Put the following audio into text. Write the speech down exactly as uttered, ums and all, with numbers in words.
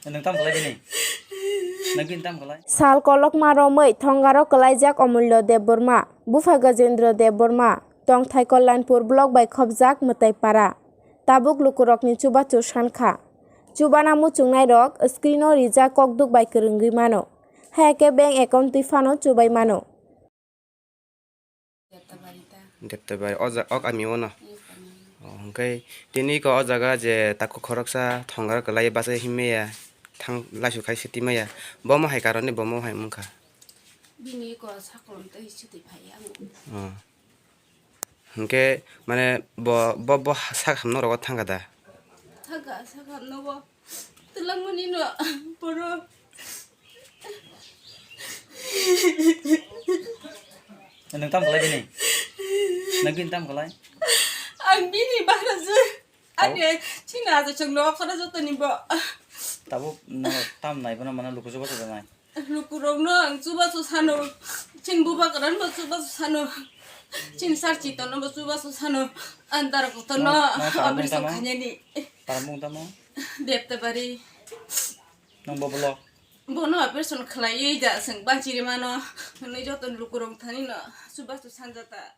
Nwng tam khlai bini? Nwng bini tam khlai? Sal kolokma romwi thongaro kwlaijak Omulyo Debbarma, bupha Gajendra Debbarma, tongthai Kalyanpur block bai khopjak mwtai para. Tabuk lukurokni chubachu sankha. Chubana muchungnairok screen-o rijak kokduk bai kwrwngwi mano. Hai khe bank account twi phano chubai mano. Deptabari o ja-, ok ami ono. Oh, hwnkhe tini ko o jaga je takhuk khoroksa thongaro kwlai bachai himmaya thang laisu khai siti maya. Bomo hai karoni bomo hai wngkha. Bini ko sakolom tei siti phai ang. Oh. Hwnkhe mane bo, bo, bo sak hamno rogo thangkha da? Thangkha, sak hamno bo. Twlangmani no, poro. Nwng tam khlai bini? Nwng bini tam khlai? Ang bini bahra je. Ani chini aja chwng no khara jotoni bo. Tabuk no tam nai bono mane luku chuba chuba nai. Lukurokno ang chubachu sano, chini bubagrano chubachu sano, chini sar chitorno bo chubachu sano, andar kotorno. No, no, tamo operation tamo? Khainani. Tamo tamo? Deptabari. Nang bo bolo? Bono operation khlaiwi da chwng bachiri mano, hwnwi joto lukurok thani no chubachu sanjata.